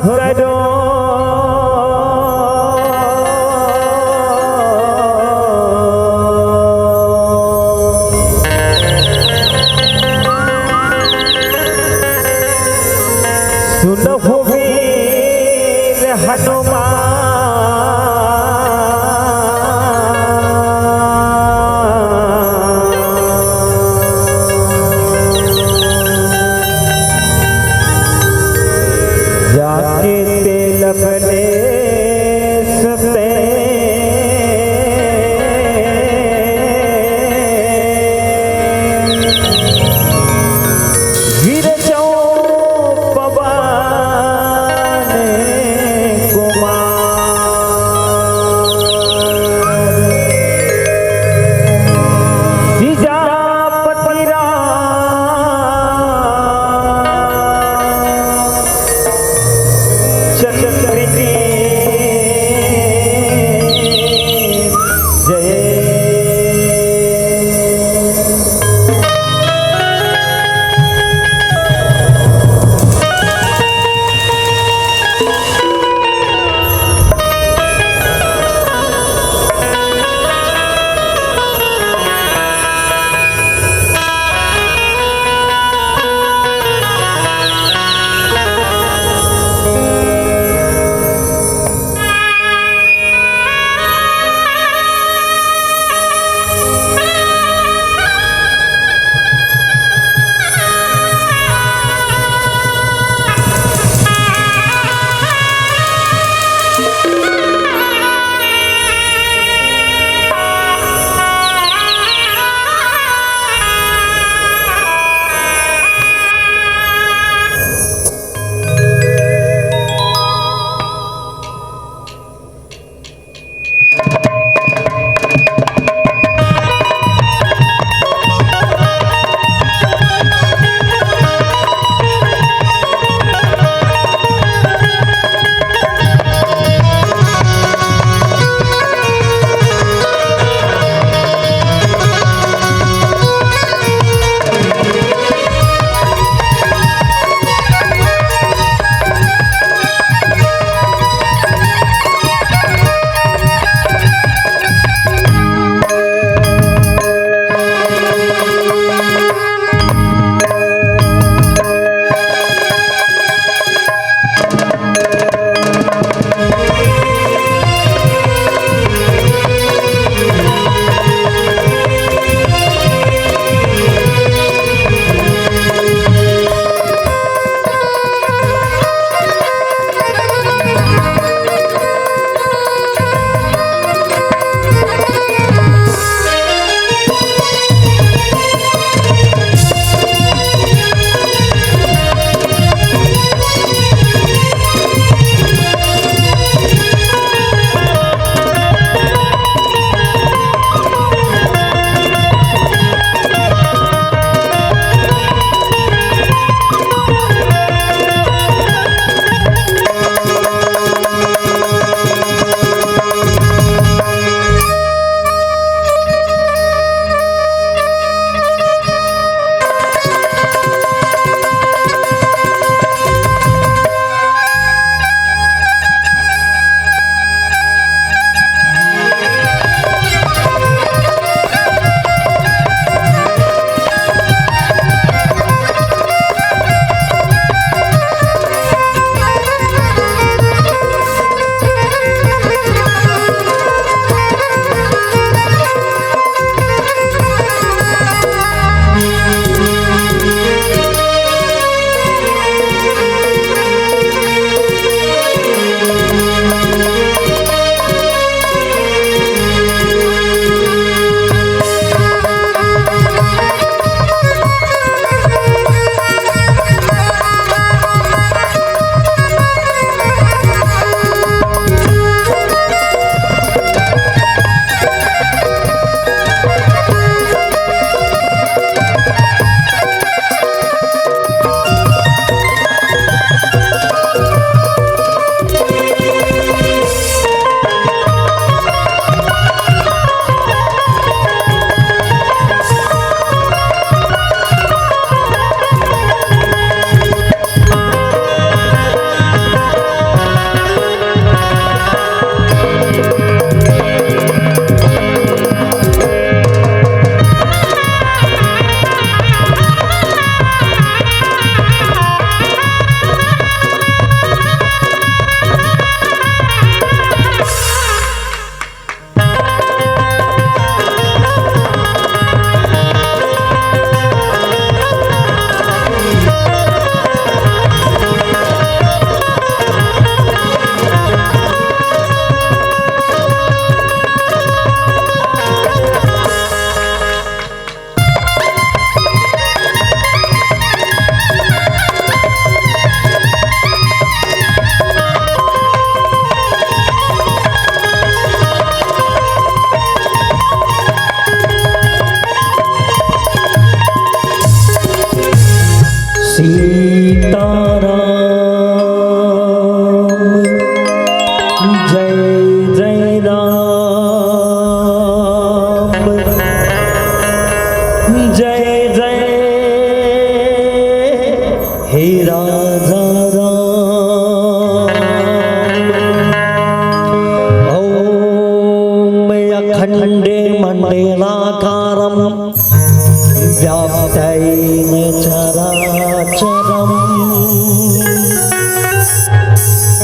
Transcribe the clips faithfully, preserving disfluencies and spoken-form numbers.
करो। सुनहु वीर हनुमान, जाके ते लखलेस ते वीर जौ पवन कुमार। सीजापति राम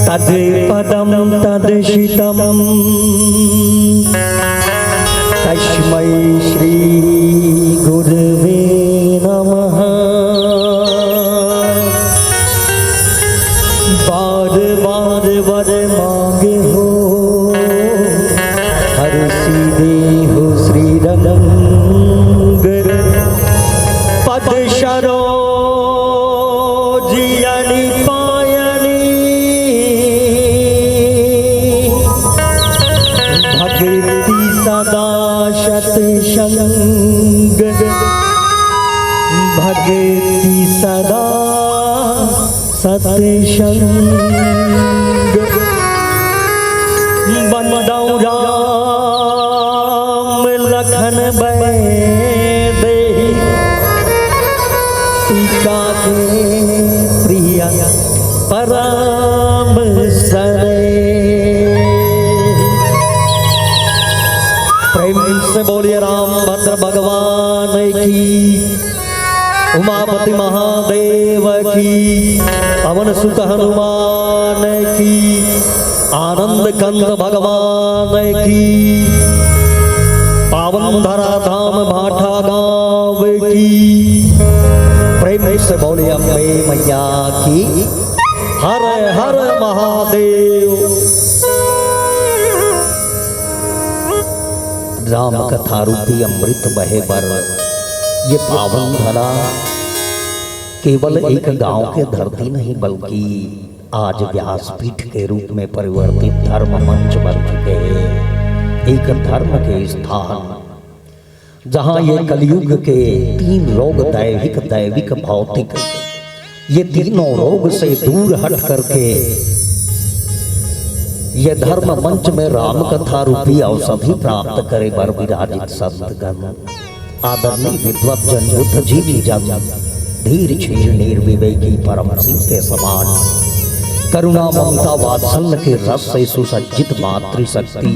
तद्पदं तद्शितं तस्मै श्री गुरवे नमः। बार बार वर मांगे हो, हर सीधे हो श्री रंग पद सरोज यनि पायनी। भक्ति सदा सत्संग, भक्ति सदा सत्संग। बंदौ राम लखन बैदेही, सीता के प्रिय परम सने। प्रेम से बोलिए रामभद्र भगवान की, उमापति महादेव की, पवन सुत हनुमान की, आनंद कंद भगवान की, पावन धरा धाम भाटा गांव की। प्रेम से बोले अम्बे मैया की। हर हर महादेव। राम कथा रूपी अमृत बहे बर ये पावन धरा केवल एक गांव के धरती नहीं, बल्कि आज व्यासपीठ के रूप में परिवर्तित धर्म मंच बन चुके हैं। एक धर्म के स्थान, जहां ये कलयुग के तीन रोग, दैहिक, दैविक, भौतिक, ये तीनों रोग से दूर हट करके ये धर्म मंच में राम कथा रूपी औषधि प्राप्त करे बर विराजित संतगण, आदरणीय विद्वत जन, बुद्धिजीवी जन, धीर क्षीर निर्विवेकी परम सिंह के समान, करुणा ममता वात्सल्य के रस से सुसज्जित मातृशक्ति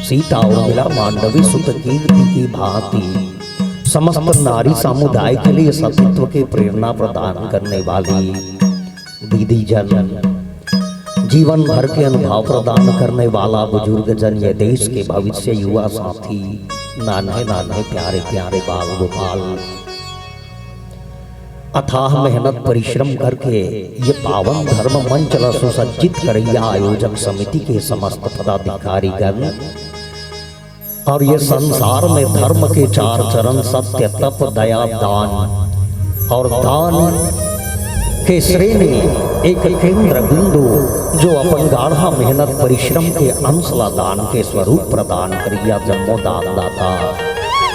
सीता उर्मिला मांडवी सुत कीर्ति की भांति समस्त नारी समुदाय के लिए सतीत्व की प्रेरणा प्रदान करने वाली दीदी जन, जीवन भर के अनुभव प्रदान करने वाला बुजुर्ग जन, ये देश के भविष्य युवा साथी, नान्हे नान्हे प्यारे प्यारे बाल गोपाल, अथाह मेहनत परिश्रम करके ये पावन धर्म मंच ला सुसज्जित करैया आयोजक समिति के समस्त पदाधिकारी गण, और ये संसार में धर्म के चार चरण सत्य, तप, दया, दान, और दान के श्रेणी एक केंद्र बिंदु जो अपन गाढ़ा मेहनत परिश्रम के अंश ला दान के स्वरूप प्रदान करिया जम्मो दानदाता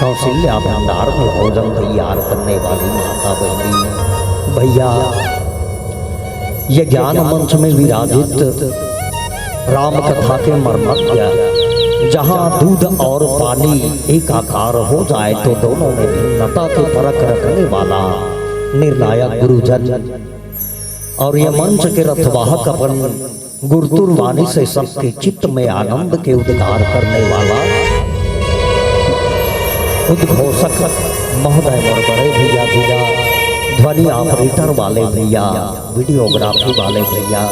कौशल्या भंडार में भोजन तैयार करने वाली माता बहनी भैया, ये ज्ञान मंच में विराजित राम कथा के मर्मज्ञ, जहाँ दूध और पानी एकाकार हो जाए तो दोनों में भिन्नता के फर्क रखने वाला निर्णायक गुरुजन, और ये मंच के रथवाहक अपन गुरुतुर वाणी से सबके चित्त में आनंद के उद्गार करने वाला उद्घोषक महोदय, मोर बड़े भैया, भैया, ध्वनि ऑपरेटर वाले भैया, वीडियोग्राफी वाले भैया,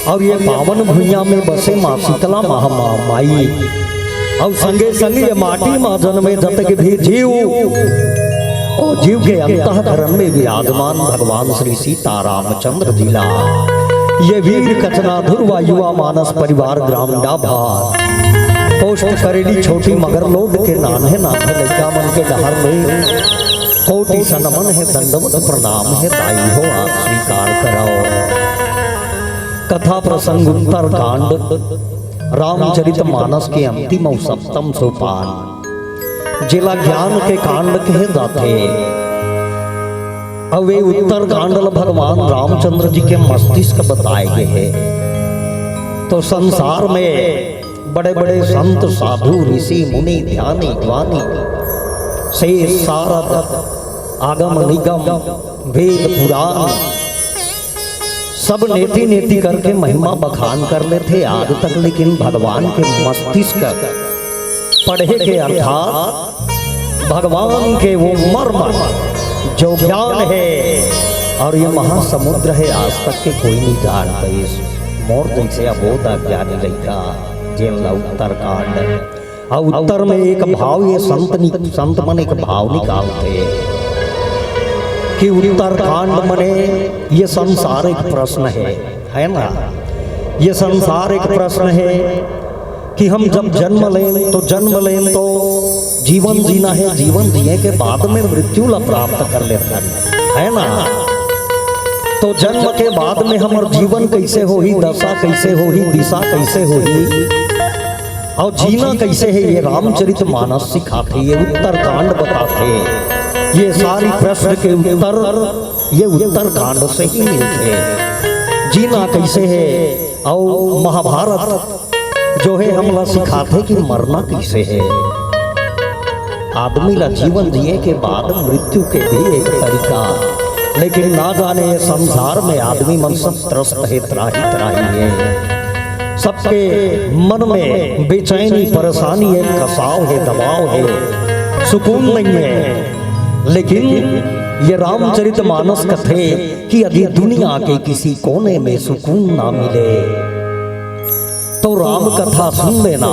और ये पावन भुइयां में बसे माँ शीतला महामाई, और संगे संग ये माटी माँ जन्मे जतक भी जीव, और जीव के अंतःकरण में विराजमान भगवान श्री सीता रामचंद्र जी ला, ये वीर कचनाधुर व युवा मानस परिवार ग्राम डाभा, पोस्ट करेली छोटी मगर लोड के नान्हे नान्हे लइका मन के डहर में कोटि सनमन हे दंडवत प्रणाम हे दाई हो, आप स्वीकार कराओ। कथा प्रसंग उत्तर कांड, रामचरित मानस के अंतिम और सप्तम सोपान, जेला ज्ञान के कांड कहे जाथे। अउ ए उत्तर कांड ल भगवान रामचंद्र जी के मस्तिष्क बताए गे हे। तो संसार में बड़े-बड़े संत, साधु, ऋषि, मुनि, ध्यानी, ज्ञानी, शेष, सारद, आगम, निगम, वेद, पुराण, सब नेति-नेति करके महिमा बखान कर लेथे आज तक, लेकिन भगवान के मस्तिष्क पढ़े के अर्थात भगवान के वो मर्म जो ज्ञान हे और ये महासमुद्र हे, आज तक के कोई नहीं जान पाइस। मोर जइसे अबोध अज्ञानी लइका, जेन ला उत्तरकांड। अउ उत्तर में एक भाव, ये संत नि-, संत मन एक भाव निकालथे कि उत्तरकांड मने ये संसार एक प्रश्न हे, है ना? ये संसार एक प्रश्न हे कि हम जब जन्म लें तो, जन्म लें तो जीवन जीना हे, जीवन जिए के बाद में मृत्यु ला प्राप्त कर लेथन, है ना? तो जन्म के बाद में हमर जीवन कइसे होही, दशा कइसे होही, दिशा कइसे होही, अउ जीना कइसे हे, ये रामचरित मानस सिखाथे, ये उत्तरकांड बताथे। ये सारी प्रश्न के उत्तर ये उत्तरकांड से ही मिलथे। जीना कइसे हे, अउ महाभारत जो हे हमला सिखाथे कि मरना कइसे हे। आदमी ला जीवन जिए के बाद मृत्यु के भी एक तरीका, लेकिन ना जाने ये संसार में आदमी मन सब त्रस्त हे, त्राही त्राही हे। सबके मन में बेचैनी, परेशानी हे, कसाव हे, दबाव हे, सुकून नहीं हे। लेकिन ये रामचरित मानस कथे कि यदि दुनिया के किसी कोने में सुकून ना मिले तो राम कथा सुन लेना,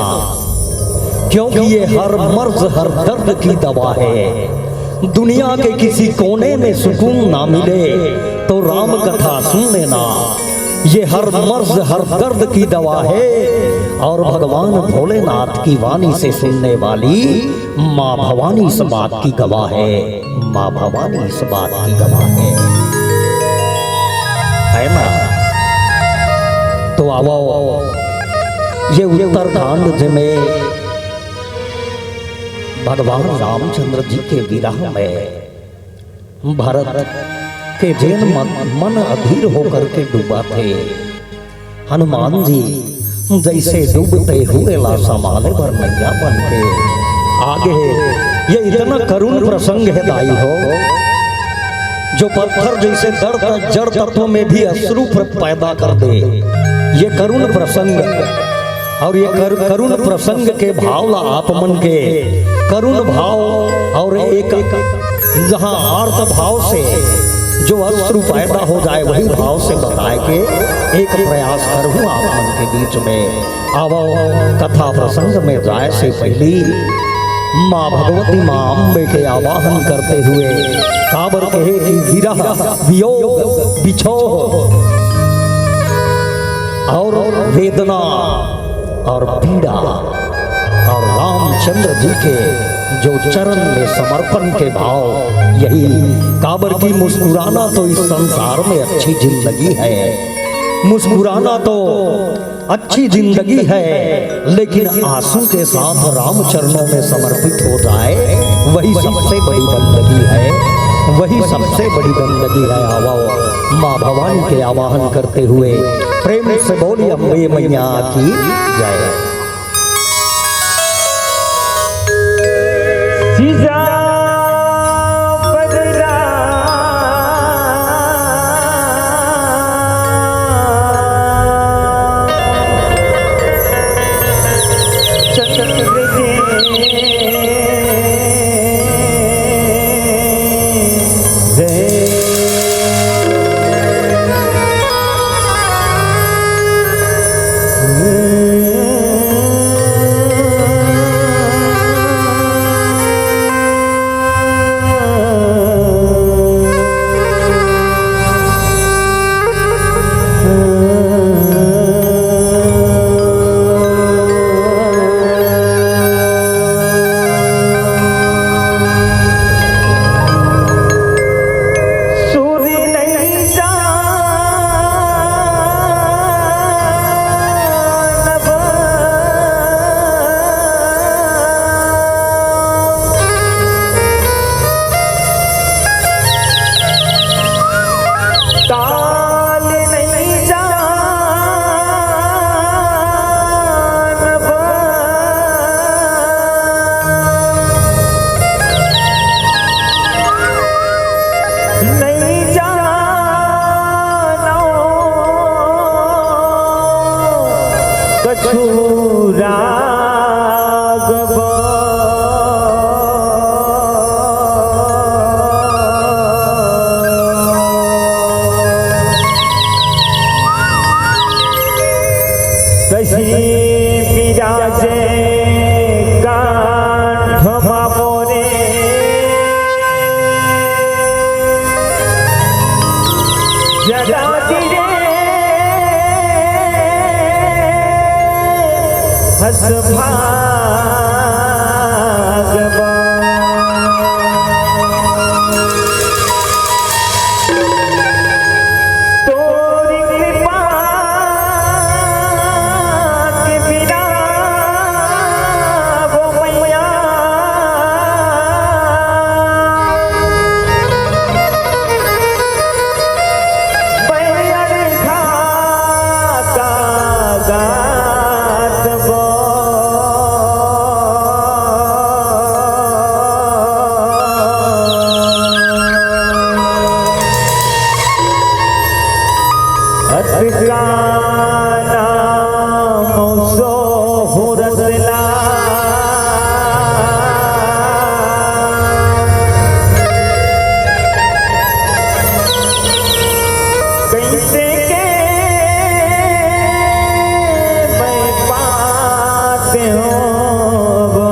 क्योंकि ये हर मर्ज, हर दर्द की दवा है। दुनिया के किसी कोने में सुकून ना मिले तो राम कथा सुन लेना, ये हर मर्ज, हर दर्द की दवा है। और भगवान भोलेनाथ की वाणी से सुनने वाली माँ भवानी इस बात की गवाह है, माँ भवानी इस बात की गवाह है, है ना? तो आवो, ये उत्तरकांड, जेमे भगवान रामचंद्र जी के विरह में भरत के जेन मन, मन अधीर होकर के डूबा थे, हनुमान जी जइसे डूबते हुए ला संभाले बर नैया बन के आगे हे। ये इतना करुण प्रसंग हे दाई हो, जो पत्थर जइसे जड़ त-, जड़ तत्व में भी अश्रु प्र-, पैदा कर दे। ये करुण प्रसंग, और ये कर-, करुण प्रसंग के भाव ला आप मन के करुण भाव और एक जहाँ आर्त भाव से जो अश्रु पैदा हो जाए, वही भाव से बताए के एक प्रयास करहूँ आप मन के बीच में। आवो, कथा प्रसंग में जाए से पहली माँ भगवती, माँ अम्बे के आवाहन करते हुए काबर कहे कि विरह, वियोग, बिछोह और वेदना और पीड़ा और रामचंद्र जी के जो चरण में समर्पण के भाव, यही काबर की मुस्कुराना तो इस संसार में अच्छी जिंदगी है, मुस्कुराना तो अच्छी जिंदगी है, लेकिन आंसू के साथ राम चरणों में समर्पित हो जाए, वही सबसे बड़ी बंदगी है, वही सबसे बड़ी बंदगी है। आवो, माँ भवानी के आवाहन करते हुए प्रेम से बोली अम्बे मैया की जय। ऐसी विराजे कंठ मा मोरे, जगा दिए हस भागवा। तोरी कृपा के बिना वो मैया, बैरिया रेखा का गात वो। अतका नाम सोहरत ला। कैसे के मैं पाते हो वो।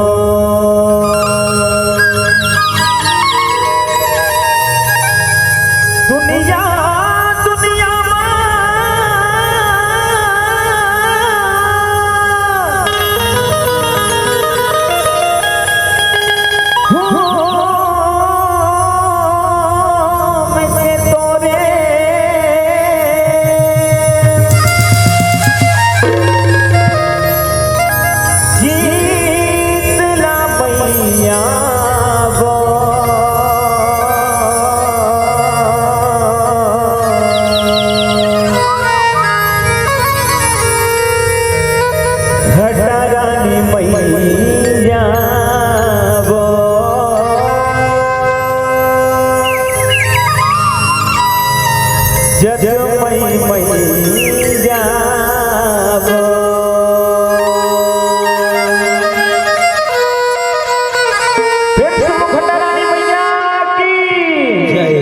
दुनिया, दुनिया मा हो, मैं तोरे गीत ला मैया वो। घटा रानी मैया वो। जग मई मैया वो। प्रेम से घटा रानी मैया की जय।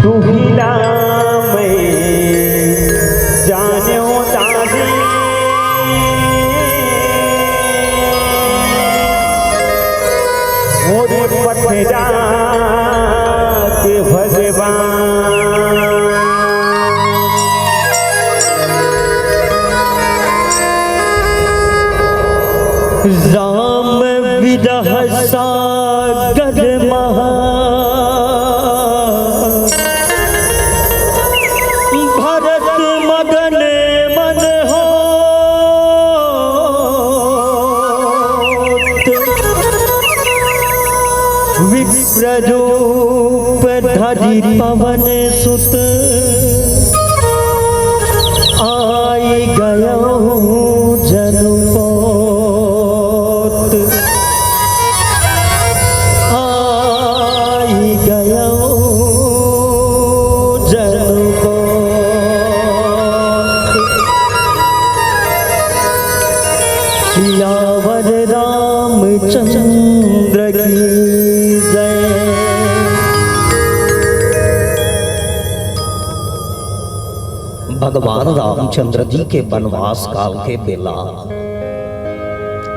दुहिला में जान्यो दादी, मोर पथरा के भगवान। राम विरह सागर महा, भरत मगन मन होत। विप्र रूप धरि पवन सुत, आई गयो जनु पोत। आई गयो जनु पोत। सियावर रामचंद्र की जय। भगवान रामचंद्र जी के बनवास काल के बेला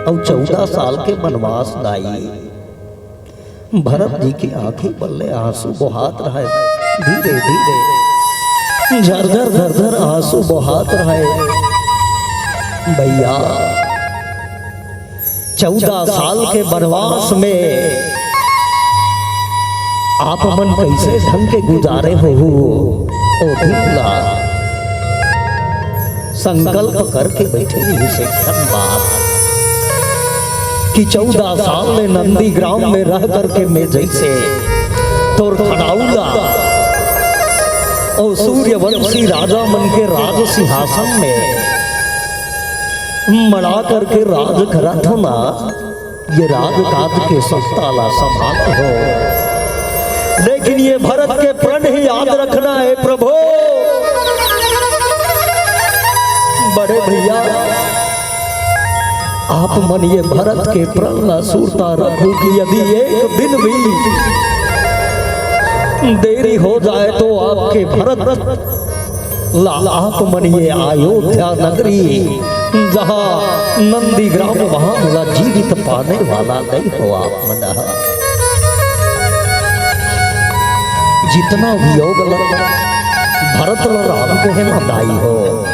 अउ चौदह साल के बनवास दाई भरत जी के आंखी बल्ले आंसू बोहात रहय। धीरे धीरे झरझर झरझर आंसू बोहात रहय। भैया, चौदह साल के बनवास में आप मन कइसे ढंग के गुजारे होहू, ओ दिन ला संकल्प करके बइठे रहिस एक ठन बात कि चौदह साल ले नंदीग्राम में रह करके मैं जइसे तोर खड़ाऊ ला अउ सूर्यवंशी राजा मन के राज सिंहासन में मड़ा करके राज करत हों ना, ये राजकाज के सत्ता ला संभाल हो। लेकिन ये भरत के प्रण ही याद रखना है प्रभु। बड़े भैया, आप मन ये भरत के प्रण ला सुरता रखो कि यदि एक दिन भी देरी हो जाए तो आपके भरत ला आप मन ये अयोध्या नगरी, जहाँ नंदीग्राम, वहाँ मोला जीवित पाने वाला नहीं हो आप मन। जितना वियोग ल-, भरत ल राम कहे ना दाई हो,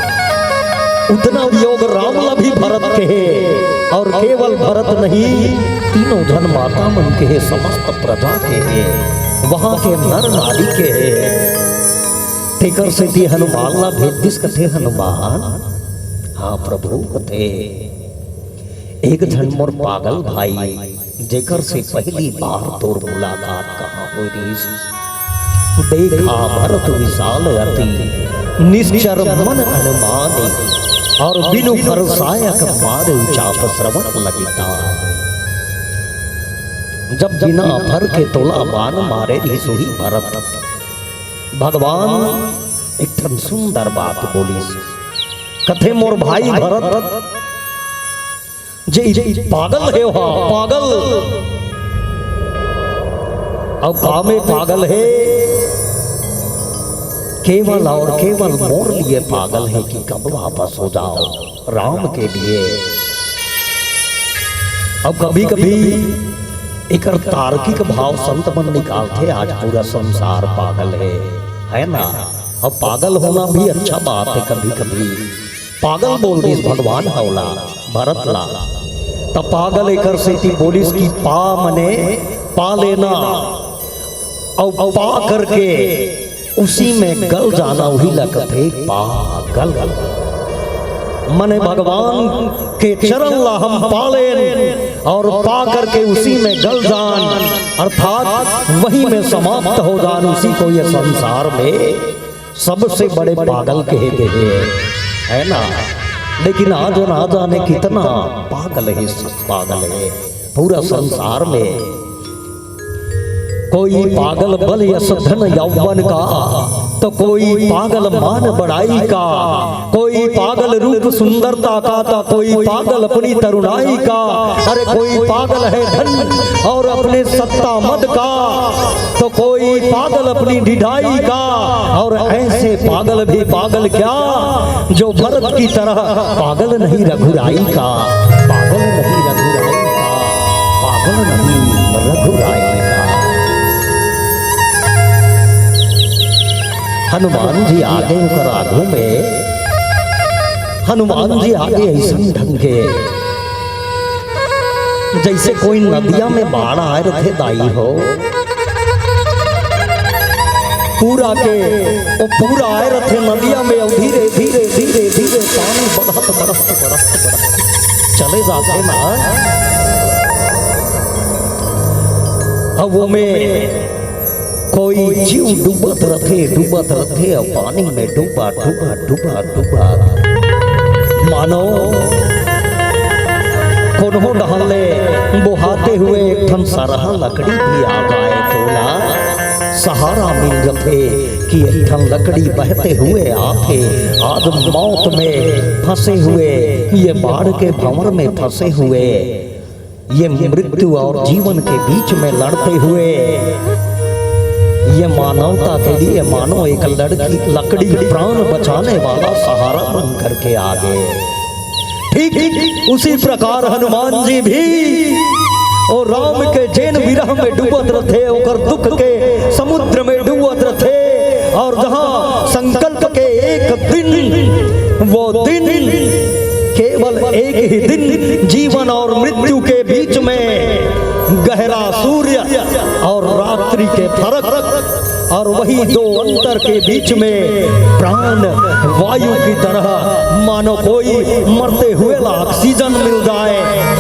उतना वियोग राम ल भी भरत कहे। और केवल भरत नहीं, तीनों झन माता मन कहे, समस्त प्रजा कहे, वहाँ के नर नारी कहे। तेकर सेती हनुमान ला भेज दिस, कथे, "हनुमान।" "हाँ प्रभु," कथे, "एक झन मोर पागल भाई, जेकर से पहली बार तोर मुलाकात कहाँ होय रिहिस। देखा भरत विशाल अति, निश्चर मन अनुमानी, और बिनु फरसायक मारे चाप श्रवण लगिता।" जब बिना फर के तोला बान मारे रिहिस उही भरत, भगवान एक ठन सुंदर बात बोलिस। कथे, "मोर भाई भरत, जे पागल हे हा, पागल। अउ कामे पागल हे, केवल और केवल मोर लिए पागल हे कि कब वापस हो जाओ राम के लिए।" अब कभी-कभी एकर तार्किक भाव संत मन निकालथे, आज पूरा संसार पागल हे, है ना? अब पागल होना भी अच्छा बात है कभी-कभी। पागल बोल दिस भगवान ह ओला, भरत ला। त पागल एकर सेती बोलिस कि पा मने पा लेना, अउ पा करके उसी में गल जाना, उही ला कथे पागल। मने भगवान के चरण ला हम पालेन और पा करके उसी में गल जान, अर्थात वही में समाप्त हो जान, उसी को ये संसार में सबसे बड़े पागल कहे गए हैं, है ना? लेकिन आज ना जाने कितना पागल है, सब पागल है पूरा संसार में। कोई पागल बल यश धन यौवन का, तो कोई पागल मान बड़ाई का, कोई पागल रूप सुंदरता का, तो कोई पागल अपनी तरुणाई का। अरे, कोई पागल है धन और अपने सत्ता मद का, तो कोई पागल अपनी ढिढाई का। और ऐसे पागल भी पागल क्या, जो भरत की तरह पागल नहीं रघुराई का, पागल नहीं रघुराई का, पागल नहीं रघुराई का। हनुमान जी आगे ओकर आगू में, हनुमान जी आगे ऐसन ढंग के, जैसे कोई नदिया में बाढ़ आए रथे दाई हो, पूरा के वो पूरा आए रथे नदिया में, और धीरे धीरे धीरे धीरे पानी बढ़त बढ़त बढ़त बढ़त चले जाथे ना। अब वो में कोई जीव डूबत रथे, डूबत रथे, और पानी में डूबा डूबा डूबा डूबा। मानो कोनो डहर ले बोहाते हुए एक ठन सरहा लकड़ी भी आ जाए, तोला सहारा मिल जथे कि एक ठन लकड़ी बहते हुए आथे। आज मौत में फंसे हुए, ये बाढ़ के भंवर में फंसे हुए, ये मृत्यु और जीवन के बीच में लड़ते हुए, ये मानवता के लिए मानो एक लड़की, लकड़ी, प्राण बचाने वाला सहारा बन करके आ गए। ठीक उसी प्रकार हनुमान जी भी ओ राम के जेन विरह में डूबत रथे, ओकर दुख के समुद्र में डूबत रथे, और जहां संकल्प के एक दिन, वो दिन, केवल एक ही दिन, जीवन और मृत्यु के बीच में गहरा सूर्य और रात्रि के फर्क, और वही दो अंतर के बीच में प्राण वायु की तरह मानो कोई मरते हुए ला ऑक्सीजन मिल जाए,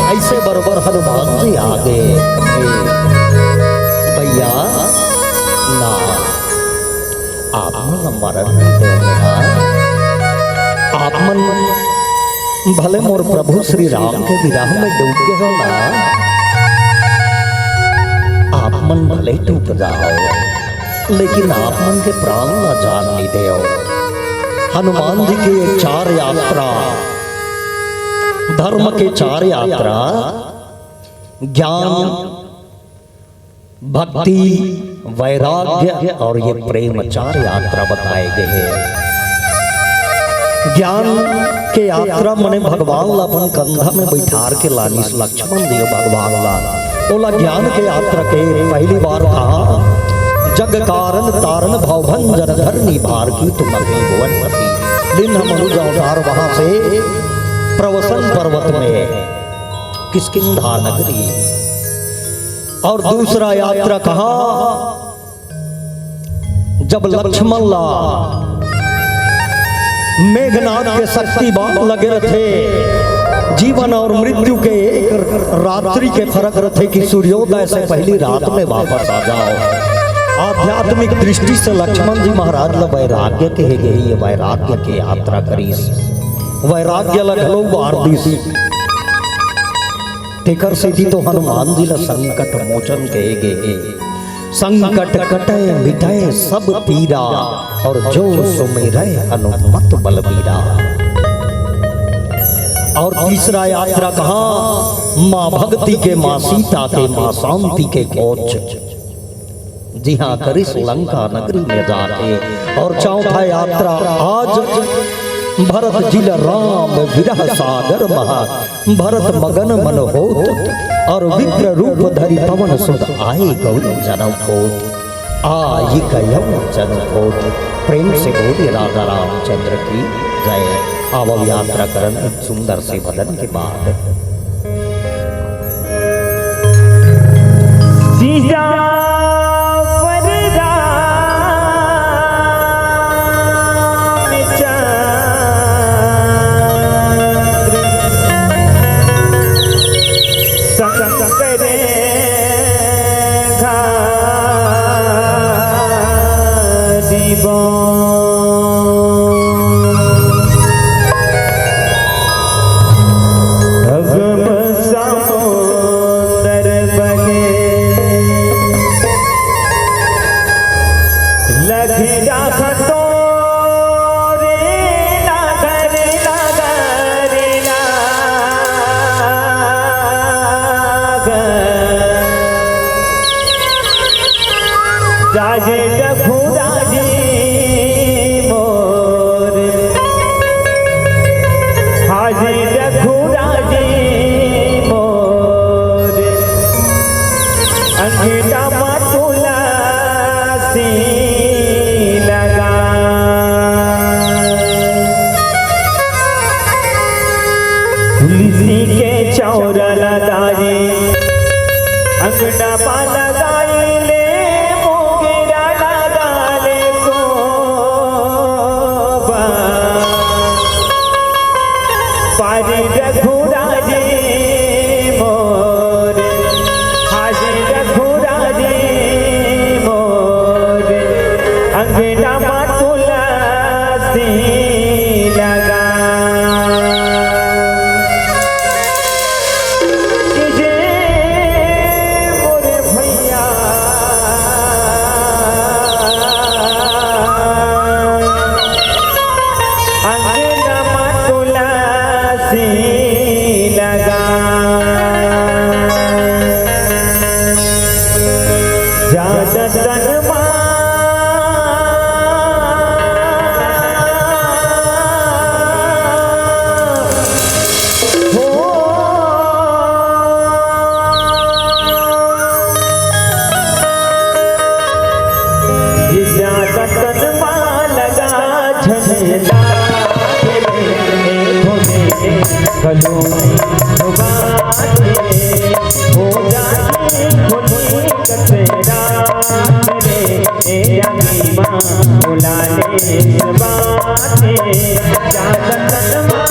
ऐसे बरोबर हनुमान जी आगे। भैया ना, आप मन मरन नहीं देंगे, हाँ? आप मन भले मोर प्रभु श्री राम के विरह में डूब गए हो ना, आप मन भले डूब जाओ, लेकिन आप मन के प्राण ला जान नहीं देव। हनुमान जी के ये चार यात्रा, धर्म के चार यात्रा, ज्ञान, भक्ति, वैराग्य और ये प्रेम, चार यात्रा बताए गए हैं। ज्ञान के यात्रा मने भगवान ला अपन कंधा में बैठार के लानिस लक्ष्मण देव भगवान ला। ओला ज्ञान के यात्रा के पहली बार कहा, जग कारण तारण भवभंजन धरनी भार की तुम अति भुवन पति। दिन हम अनुज अवतार वहां से प्रवसन पर्वत में किष्किंधा नगरी। और दूसरा यात्रा कहा, जब लक्ष्मण ला मेघनाद के शक्ति बाण लगे रथे, जीवन और मृत्यु के एक रात्रि के फर्क रथे कि सूर्योदय से पहली रात में वापस आ जाओ। आध्यात्मिक दृष्टि से लक्ष्मण जी महाराज ला वैराग्य कहे गए, ये वैराग्य के यात्रा करीस, वैराग्य ला घलो बार दीस। तेकर सेती तो हनुमान जी ला संकट मोचन कहे गए हे। संकट कटे मिटे सब पीरा, और जो सुमिरे हनुमत बलबीरा। और तीसरा यात्रा कहा, माँ भक्ति के, माँ सीता के, माँ शांति के खोज। जिहां करिस लंका नगरी में जाके। और चौथा यात्रा आज, भरत जिल राम विरह सागर महा, भरत मगन मन होत, और विप्र रूप धरि पवन सुत आए गौर जन होत। आइ गयौ जन होत। प्रेम से बोले राधा रामचंद्र की जय। आवव यात्रा करन सुंदर से भजन के बाद। सीता पर राम चंद्र हाजिर रघुराजी मोर, हाजिर रघुराजी मोर, अंगना मा तुलसी लगा। तुलसी के चौरा ला डारी, अंगना मा लगाई ले, मोगरा लगा ले कोबा। पारी रघुराजी मोर, हाजिर रघुराजी मोर, अंगना मा तुलसी लगा। कि जे मोर भैया अंगना मा तुलसी लगा। ज्यादा तन मा हो। ये ज्यादा तन मा लगा झंडा तेरे, ए भोले कलोनी बाजे, हो जाए भोले कचरा तेरे, ए आगे माँ बुला ले बाजे, ज्यादा तन मा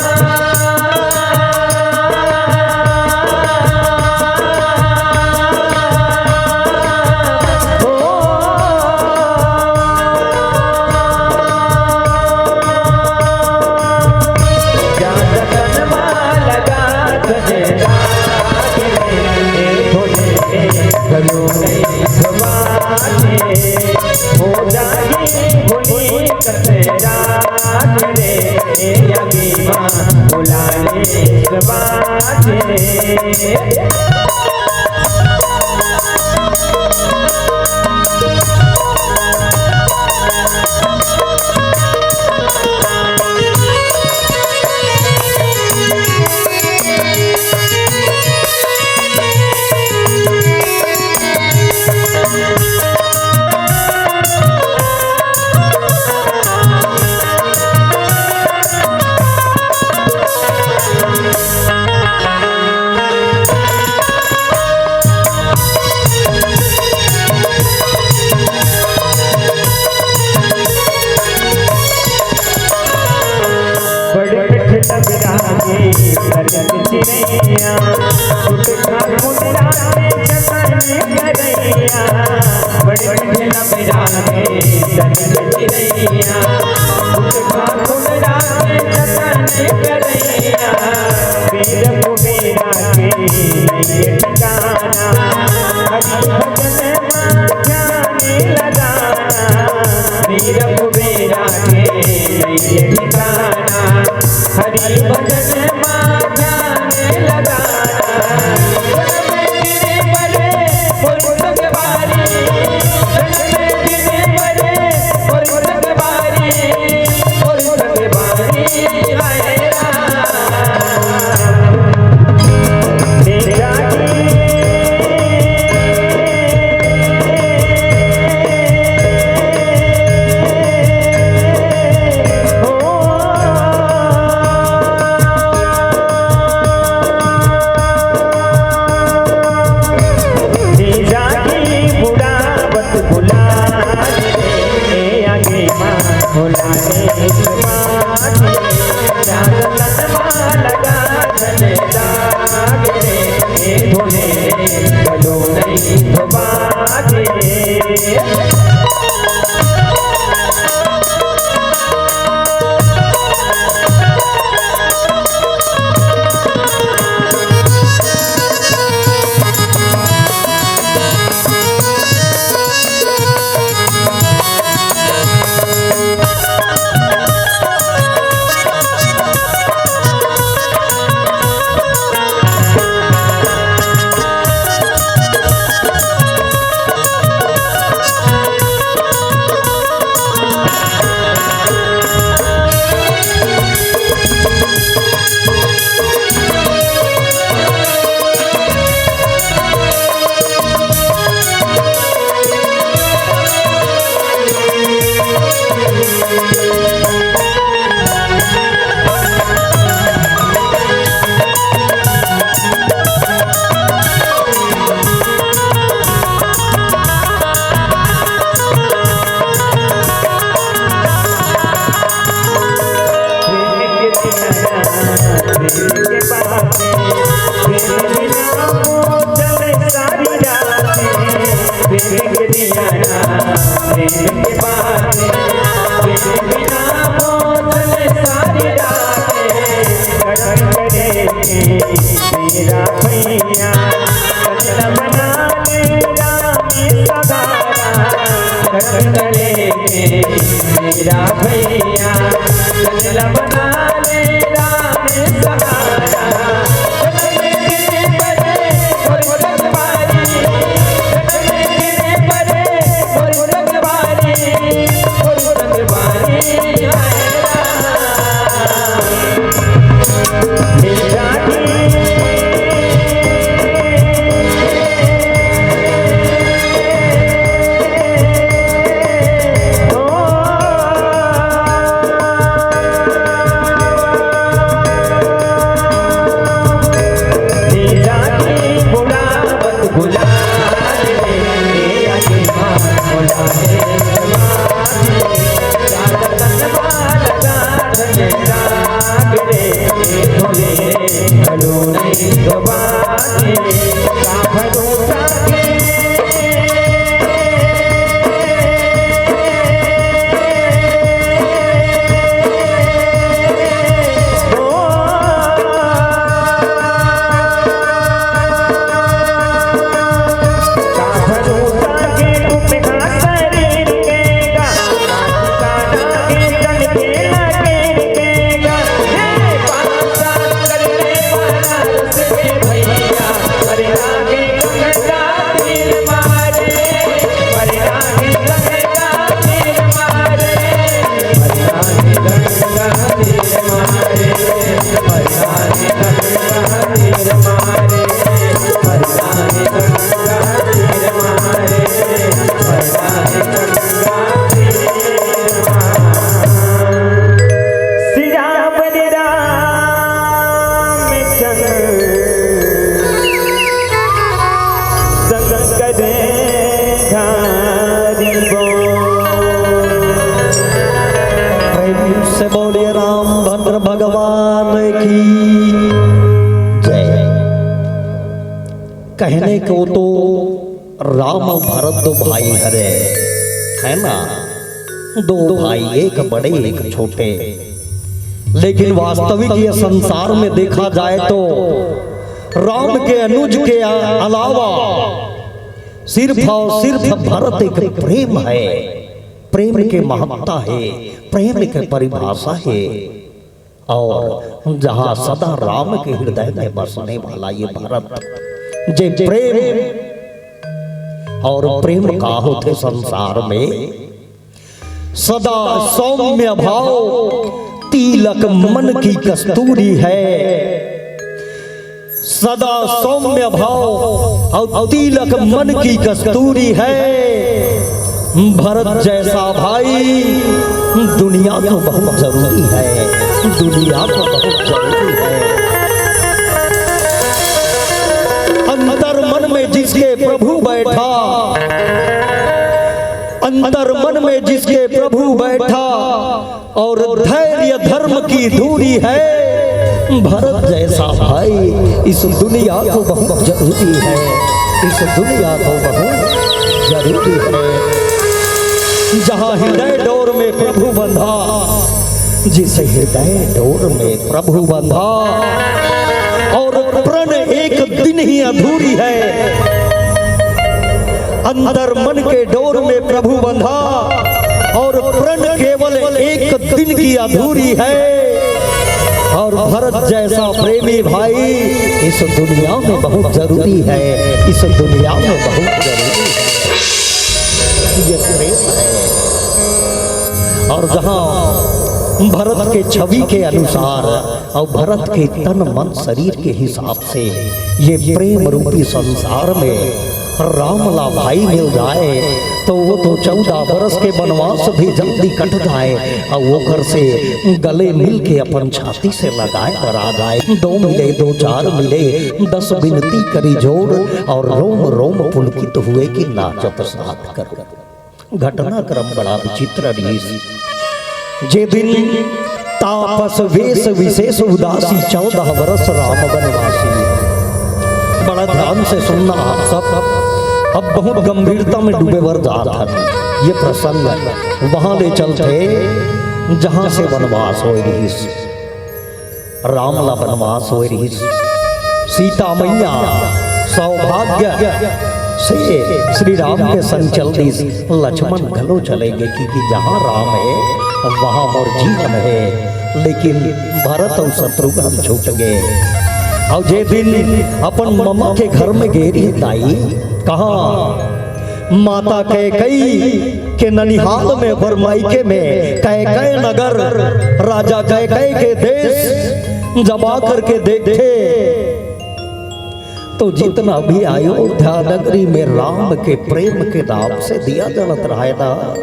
बड़े मीठे लब रागे ललक चिरैया, फुटका फुटका के जतन करैया। बड़े मीठे लब रागे ललक चिरैया, फुटका फुटका के जतन करैया। पीर कुबेरा के नैये ठिकाना, हरि भजन मा ध्यान लगाना। पीर कुबेरा के नैये ठिकाना, हरि भजन मा ध्यान लगाना। मेरा भैया, चंदन बना ले राम सहारा, करम तले में मेरा भैया, चंदन बना ले राम सहारा। चंदन गिरे परे मोर संगवारी, चंदन गिरे परे मोर संगवारी, मोर संगवारी आए राम। सियावर रामचंद्र संग करें धारी बोल। प्रेम से बोलिए रामभद्र भगवान की जय। कहने को तो राम अउ भरत दो भाई हरे, है ना? दो भाई, एक बड़े एक छोटे, लेकिन वास्तविक ये संसार में देखा जाए तो राम के अनुज के अलावा सिर्फ और सिर्फ भरत एक प्रेम है, प्रेम के महत्ता है, प्रेम के परिभाषा है। और जहाँ सदा राम के हृदय में बसने वाला ये भरत, जे प्रेम और प्रेम का होथे संसार में, सदा सौम्य भाव तिलक मन की कस्तूरी है। सदा सौम्य भाव और तिलक मन की कस्तूरी है। भरत जैसा भाई दुनिया को बहुत जरूरी है, दुनिया को बहुत जरूरी है। अंतर मन में जिसके प्रभु बैठा, अंतर मन में जिसके प्रभु बैठा, और धैर्य धर्म की धूरी है। भरत जैसा भाई इस दुनिया को बहुत जरूरी है, इस दुनिया को बहुत जरूरी है। जहाँ हृदय डोर में प्रभु बंधा, जिस हृदय डोर में प्रभु बंधा, और प्रण एक दिन ही अधूरी है। अंतर मन के डोर में प्रभु बंधा और प्रण केवल एक दिन की अधूरी है। और भरत जैसा प्रेमी भाई इस दुनिया में बहुत जरूरी है, इस दुनिया में बहुत जरूरी है। ये प्रेम है। और जहाँ भरत के छवि के अनुसार और भरत के तन मन शरीर के हिसाब से ये प्रेम रूपी संसार में राम ला भाई मिल जाए, तो वो तो चौदह बरस के वनवास भी जल्दी कट जाए और ओकर से गले मिल के अपन छाती से लगाए बर आ जाए। दो मिले, दो चार मिले, दस बिनती करी जोड़, और रोम रोम पुलकित हुए कि नाचत साथ कर। घटनाक्रम बड़ा विचित्र रहिस। जे दिन तापस वेश विशेष उदासी, चौदह वर्ष राम वनवासी। बड़ा ध्यान से सुनना आप सब, अब बहुत गंभीरता में डूबे बर जात हन। ये प्रसंग वहां ले चलथे, जहां से वनवास होए रहिस। राम ला वनवास होए रहिस। सीता मैया सौभाग्य से श्री राम के संग चल दिस, लक्ष्मण घलो चले गे, क्योंकि जहाँ राम हे, वहाँ मोर जीवन हे। लेकिन भरत अउ शत्रुघ्न छूट गे। अउ जे दिन अपन ममा के घर में गे रिहिस दाई, कहाँ माता कैकई के ननिहाल में, ओकर मायके में, कैकय नगर, राजा कैकय के देश, जब आ करके देखथे, तो जितना भी अयोध्या नगरी में राम के प्रेम के नाम से दिया जलत रहय ना,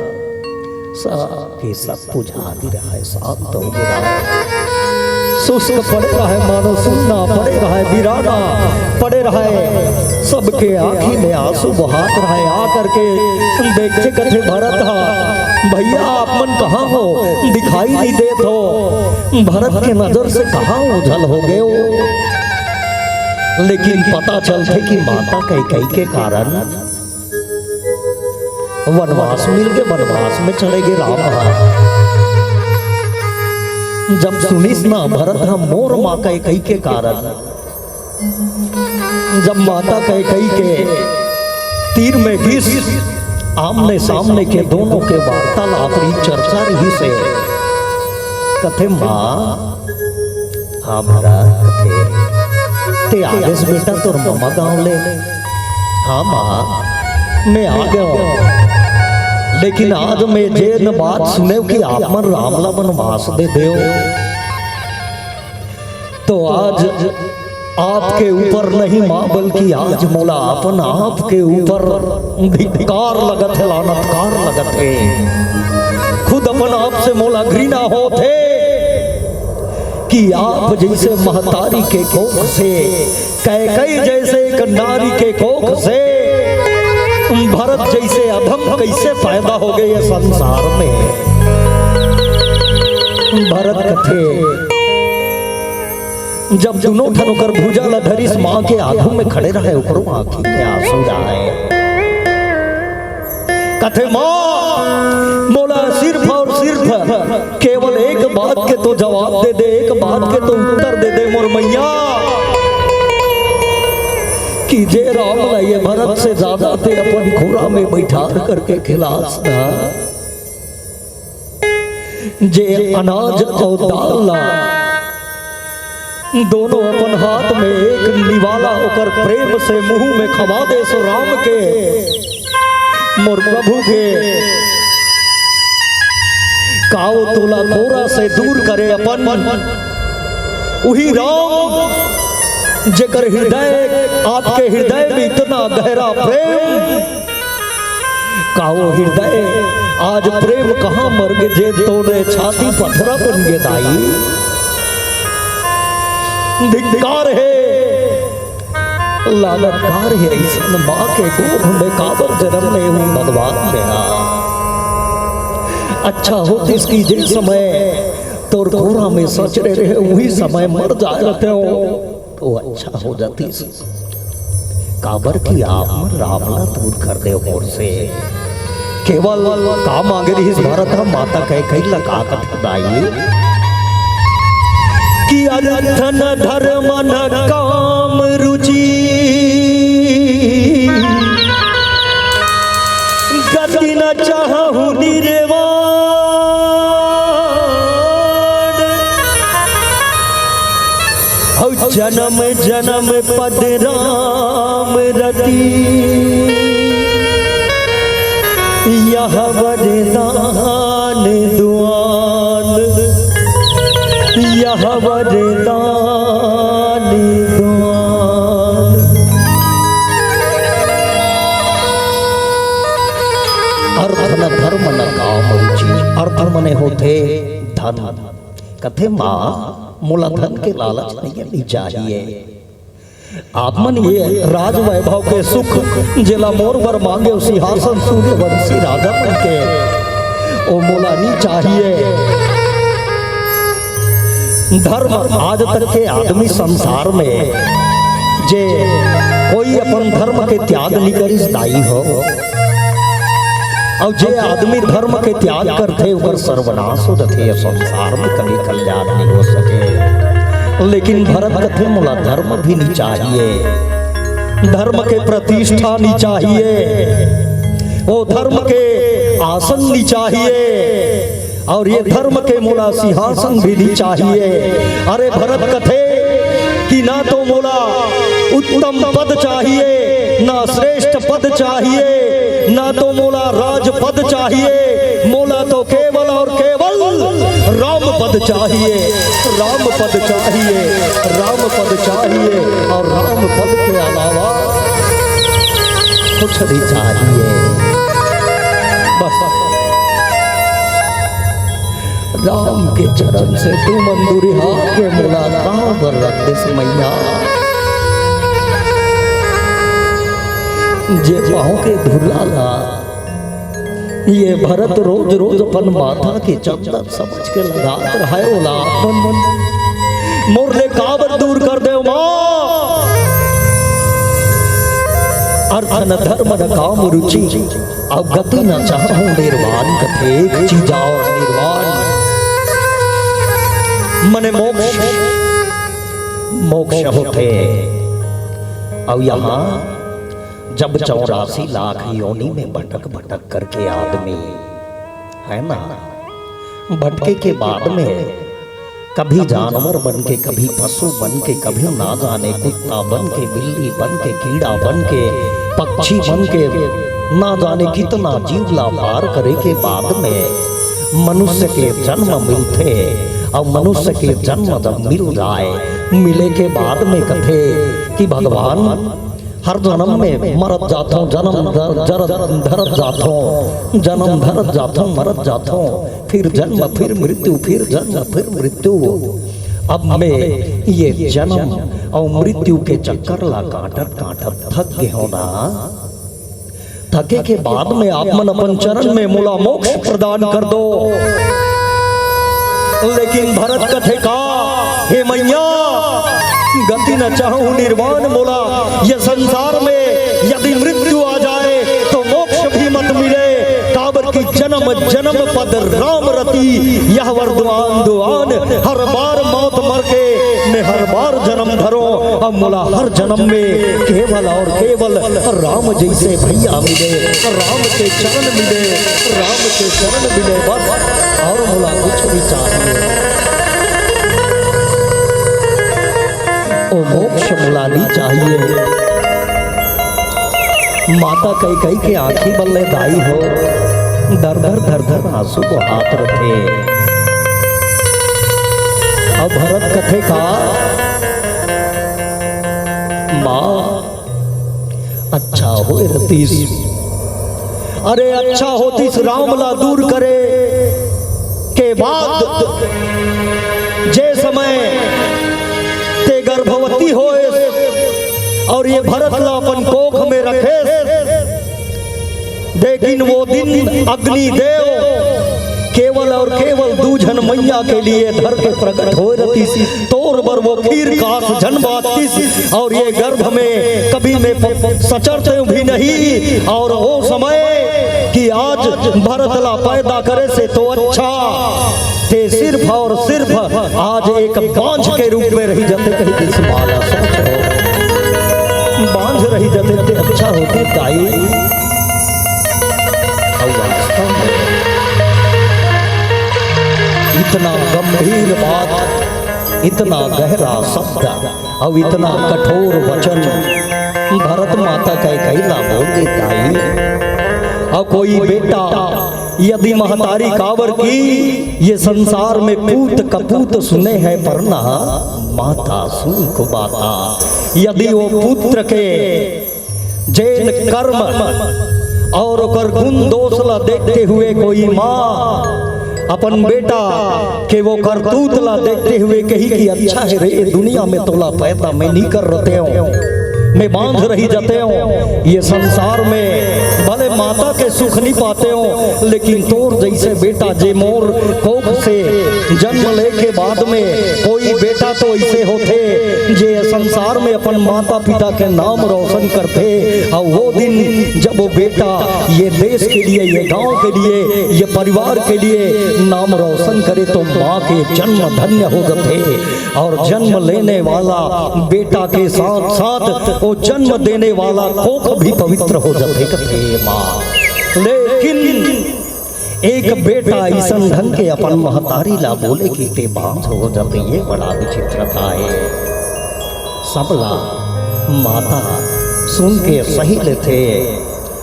सब के सब बुझा दे रहय, शांत हो गे रहय। शुष्क पड़े रहय, मानो सुन्ना पड़े रहय, वीराना पड़े रहय। सबके आँखी में आंसू बहात रहय। आ करके देखथे, कथे भरत हा, "भैया, आप मन कहाँ हो? दिखाई नहीं देत हो। भरत के नजर से कहाँ ओझल हो गए हो?" लेकिन पता चलथे कि माता कैकई के कारण वनवास मिल गे, वनवास में चले गे राम ह। जब सुनिस ना भरत ह मोर माँ कैकई के कारण, जब माता कैकई के तीर में गिस, आमने सामने के दोनों के वार्तालाप रही, चर्चा रहिसे, कथे, "माँ, हाँ भरत, कथे, ते आ गेस बेटा तोर ममा गाँव ले?" "हाँ माँ, मैं आ गेंव, लेकिन आज मैं जेन बात सुनेंव कि आप मन राम ला वनवास दे देव, तो आज आपके ऊपर नहीं माँ, बल्कि आज मोला अपन आप के ऊपर धिक्कार लगत हे, लानतकार लगत हे। खुद अपन आप से मोला घृणा होत हे कि आप जैसे महतारी के कोख से, कैकई जैसे एक नारी के कोख से भरत जैसे अधम कैसे पैदा हो गए ये संसार में।" भरत कथे, जब दुनों ठन ओकर भुजा ला धरिस, माँ के आगू में खड़े रहय, ओकरो आँखी में आंसू रहय। कथे, "माँ, मोला सिर्फ और सिर्फ केवल एक बात के तो जवाब दे दे, एक बात के तो उत्तर दे दे मोर मैया, कि जे राम ला ये भरत से ज्यादा ते अपन खुरा में बैठार करके खिलास ना।" जे अनाज अउ दाल ला दोनों अपन हाथ में एक निवाला ओकर प्रेम से मुंह में खवा देस राम के, मोर प्रभु के, का वो तोला कोरा से दूर करे अपन? उही राम जेकर हृदय, आपके हृदय में इतना गहरा प्रेम, का वो हृदय आज प्रेम कहाँ मर गे, जे तोरे छाती पथरा बन गे दाई? धिक्कार हे, लानतकार हे, अइसन माँ के गोद में काबर जन्म ले हूँ भगवान मेहा। अच्छा होतिस कि जे समय तोर कोरा में सचरे रहे, उही समय मर जाए रहते हो, तो अच्छा हो जातिस। काबर कि आप मन राम ला दूर कर देव मोर से। केवल का मांगे रिहिस भरत ह, माता कैकई ला का कथे दाई कि अर्थ न धर्म न काम रुचि, गति न चाहहु निर्वाण। हौ जन्म जन्म पद राम रति, यह वरदान दुआन, यह वरदान दुआन। अर्थ न धर्म न काम रुचि, अर्थ मने होथे धन। कथे माँ, मोला धन के लालच नइ, नइ चाहिए। आप मन ये राज वैभव के सुख, जेला मोर बर मांगे, ओ सिंहासन सूर्यवंशी राजा मन के, ओ मोला नइ चाहिए। धर्म, आज तक के आदमी संसार में जे कोई अपन धर्म के त्याग नइ करिस दाई हो, अउ जे आदमी धर्म के त्याग करथे, ओकर सर्वनाश हो जाथे। ये संसार में कभी कल्याण नहीं हो सके। लेकिन भरत कथे, मोला धर्म भी नी चाहिए, धर्म के प्रतिष्ठा नी चाहिए, वो धर्म के आसन नी चाहिए, और ये धर्म के मोला सिंहासन भी नी चाहिए। अरे भरत कथे कि ना तो मोला उत्तम पद चाहिए, ना श्रेष्ठ पद चाहिए, ना तो मोला राजपद चाहिए, मोला तो केवल और केवल राम पद चाहिए, राम पद चाहिए, राम पद चाहिए और राम पद के अलावा कुछ नहीं चाहिए। बस राम के चरण से तू मंदुरिहा के मोला काबर रख देस मैया। जे पाँव के धूला ला ये भरत रोज रोज अपन माथा के चंदन समझ के लगात रहय ओला अपन मन। मोर ले काबर दूर कर देव माँ? अर्थ न धर्म न काम रुचि, अब गति न चाहूं निर्वाण। कथे एक चीज और निर्वाण, मने मोक्ष, मोक्ष होथे। अउ यहाँ जब चौरासी लाख योनि में भटक भटक करके आदमी, है ना, भटके के बाद में कभी जानवर बन के, कभी पशु बन के, कभी ना जाने कुत्ता बन के, बिल्ली बन के, कीड़ा बन के, पक्षी बन के, ना जाने कितना जीव ला पार करे के बाद में मनुष्य के जन्म मिलथे। और मनुष्य के जन्म जब मिल जाए, मिले के बाद में कथे कि भगवान, हर जन्म में मरत जाथों, जन्म धर-, जर-, धरत जाथों, जन्म धरत जाथों, मरत जाथों, फिर जन्म, फिर मृत्यु, फिर जन्म, फिर मृत्यु। अब मैं ये जन्म और मृत्यु के चक्कर ला काटत काटत थक गे हों ना। थके के बाद में आप मन अपन चरण में मोला मोक्ष प्रदान कर दो। लेकिन भरत कथे का, हे मैया, गति न चाहूं निर्वाण, मोला ये संसार में यदि मृत्यु आ जाए तो मोक्ष भी मत मिले, काबर कि जन्म जन्म पद राम रति, यह वरदान दुआन, हर बार मौत मर के मैं हर बार जन्म धरों। अब मोला हर जन्म में केवल और केवल राम जैसे भैया मिले, राम के चरण मिले, राम के चरण मिले, बस और मोला कुछ नहीं चाहिए। ओ मोक्ष मोला नहीं चाहिए। माता कैकई के आंखी बल्ले दाई हो, दर दर दर दर आंसू बहात रथे। अब भरत कथे का, माँ, अच्छा होय रतिस। अरे अच्छा होतिस राम ला दूर करे के बाद, जे समय ते गर्भवती होय और ये भरत ला अपन कोख में रखे, लेकिन वो दिन अग्निदेव केवल और केवल दू झन मैया के लिए धर के प्रकट होय रतिस। तोर बर वो खीर कास झन बांचतिस, और ये गर्भ में कभी मैं प-, प-, सचरते भी नहीं। और वो समय कि आज भरत ला पैदा करे से तो अच्छा, ते सिर्फ और सिर्फ आज एक बांझ के रूप में रही जाते, कहीं इस माला सोचो, बांझ रही जाते ते अच्छा होते दाई। और वास्तव में इतना गंभीर बात, इतना गहरा शब्द और इतना कठोर वचन भरत माता कैकई ला बोल दे दाई। और कोई बेटा यदि महतारी काबर की ये संसार में पूत कपूत सुने हैं, पर ना माता सुन को बाता। यदि वो पुत्र के जेन कर्म और ओकर गुण दोष ला देखते हुए कोई माँ अपन बेटा के वो करतूत ला देखते हुए कही कि अच्छा है रे, दुनिया में तोला पैदा मैं नहीं कर रहते हूँ, मैं बांझ रही जाते हूँ, ये संसार में भले माता के सुख नहीं पाते हो, लेकिन तोर जैसे बेटा जे मोर कोख से जन्म लेके बाद में कोई बेटा तो ऐसे होथे जे संसार में अपन माता पिता के नाम रोशन करथे, और वो दिन जब वो बेटा ये देश के लिए, ये गांव के लिए, ये परिवार के लिए नाम रोशन करे, तो माँ के जन्म धन्य हो जाते। और जन्म लेने वाला बेटा के साथ साथ वो जन्म देने वाला कोख भी पवित्र हो जाते, कथे माँ। लेकिन एक बेटा अइसन ढंग के अपन महतारी ला बोले कि ते बांझ हो जाते, ये बड़ा विचित्रता है। सबला माता सुन के सही लेथे,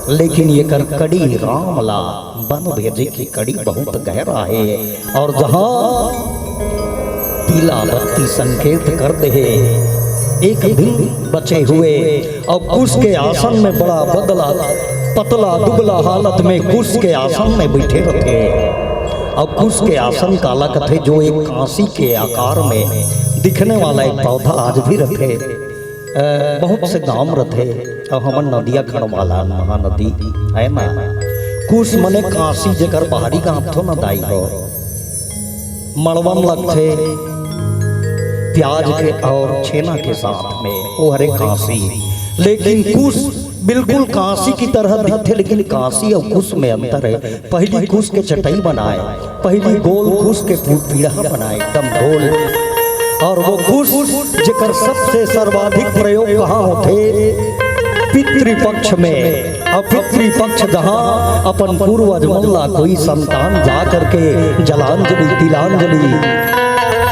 लेकिन ये कर कड़ी राम ला बन भेजे की कड़ी बहुत गहरा है। और जहाँ पीला बत्ती संकेत कर दे, एक दिन बचे हुए और कुश के आसन में बड़ा बदला, पतला दुबला हालत में कुश के आसन में बैठे रहते। और कुश के आसन काला कथे, जो एक कांसी के आकार में दिखने वाला एक पौधा आज भी रहते। अ, बहुत से गांव रहते, और हमर नदिया खड़वाला महानदी है ना, कुश मने कांसी, जेकर बाहरी गांव थो ना दाई हो, मड़वन लगथे प्याज के और छेना के साथ में, वो हरे कांसी। लेकिन कुश बिल्कुल कांसी की तरह दिखथे, लेकिन कांसी और कुश में अंतर है। पहली कुश के चटई बनाए, पहली गोल कुश के पू-, पीढ़ा बनाए, एकदम गोल। और वो कुश जेकर सबसे सर्वाधिक प्रयोग कहाँ होथे? पितृपक्ष में। और पितृपक्ष जहाँ अपन पूर्वज मन ला कोई संतान जा करके जलांजलि, तिलांजलि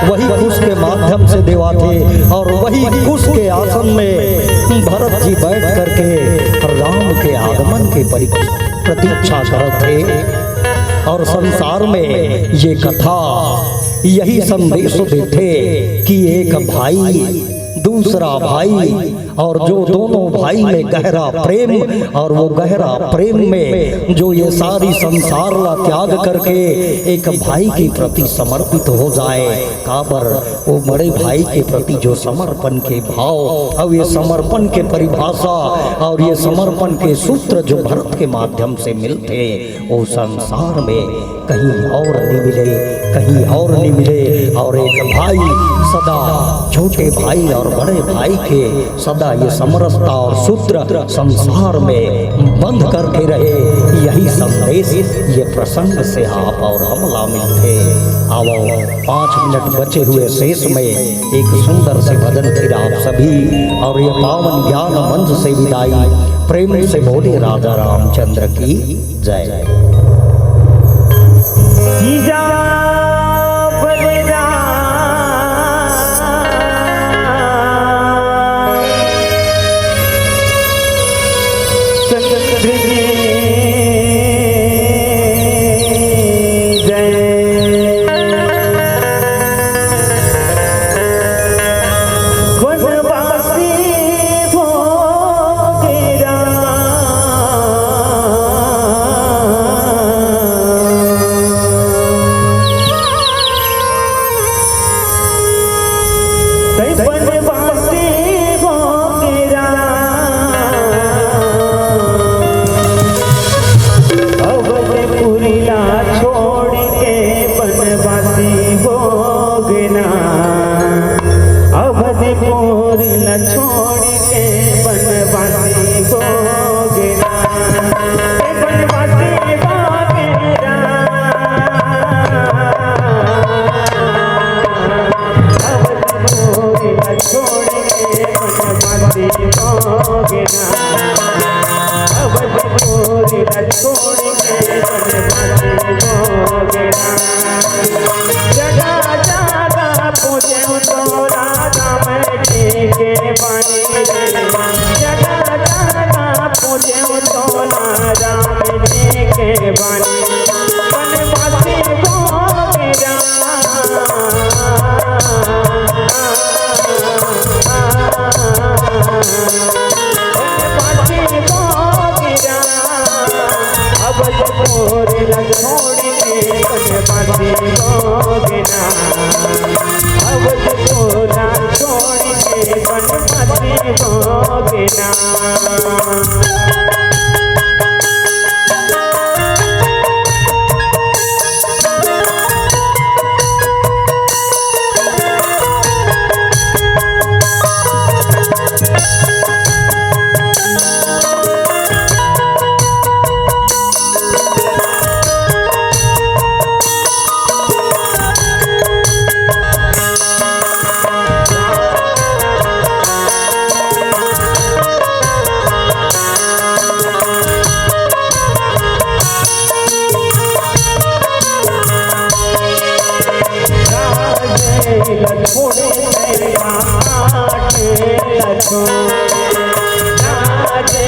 वही कुश के माध्यम से देवाथे। और वही कुश के आसन में भरत जी बैठ करके राम के आगमन के परि-, प्रतीक्षा करत थे। और संसार में ये कथा यही संदेश देथे कि एक भाई, दूसरा भाई, और जो दोनों भाई में गहरा प्रेम, और वो गहरा प्रेम में जो ये सारी संसार ला त्याग करके एक भाई के प्रति समर्पित हो जाए, काबर वो बड़े भाई के प्रति जो समर्पण के भाव, और ये समर्पण के परिभाषा, और ये समर्पण के सूत्र जो भरत के माध्यम से मिलथे, वो संसार में कहीं और नहीं मिले, कहीं और नहीं मिले। और एक भाई सदा छोटे भाई और बड़े भाई के सदा ये समरसता और सूत्र संसार में बंध करके रहे, यही संदेश ये प्रसंग से आप और हम ला मिलथे। आवो, पाँच मिनट बचे हुए शेष में एक सुंदर से भजन फिर आप सभी और ये पावन ज्ञान मंच से विदाई। प्रेम से बोले राजा रामचंद्र की जय।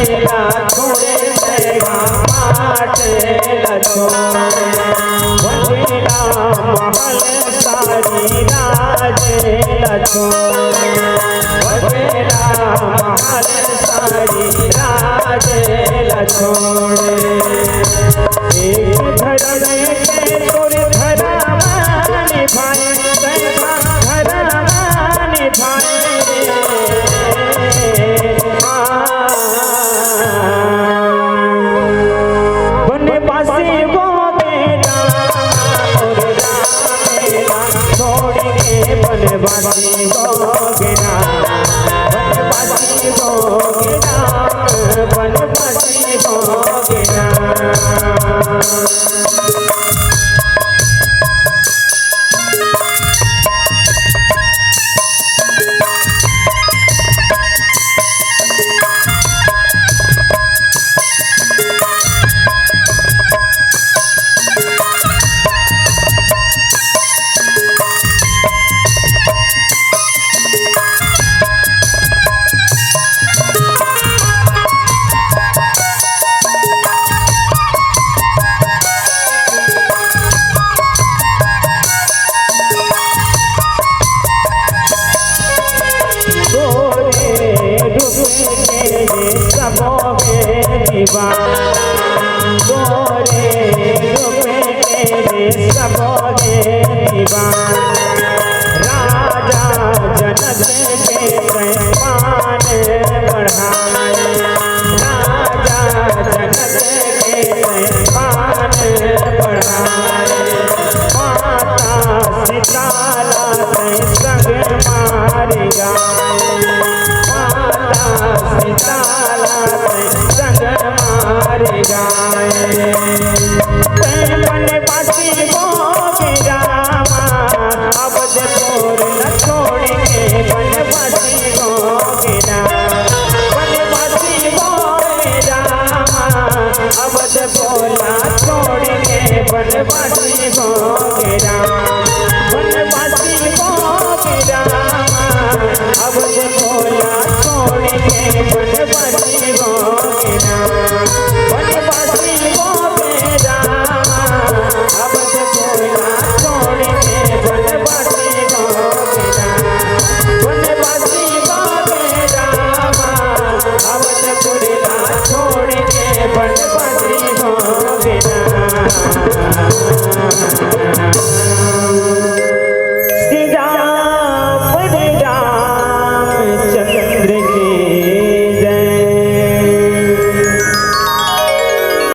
ला छोड़े, तेरा पाट ला छोड़े। बनेला महल सारी राज ला छोड़े। बनेला महल सारी राज ला छोड़े। एक धर्म के तोर धर्म निभाए, तेरा धर्म निभाए रे। बनवासी हो गे राम, मोर राम ला छोड़ के बनवासी हो गे राम, बनवासी हो गे राम, बनवासी हो गे राम। तोरे रूप के सबो गे दीवान, तोरे रूप के सबो गे दीवान। राजा जनक के तैं मान बढ़ा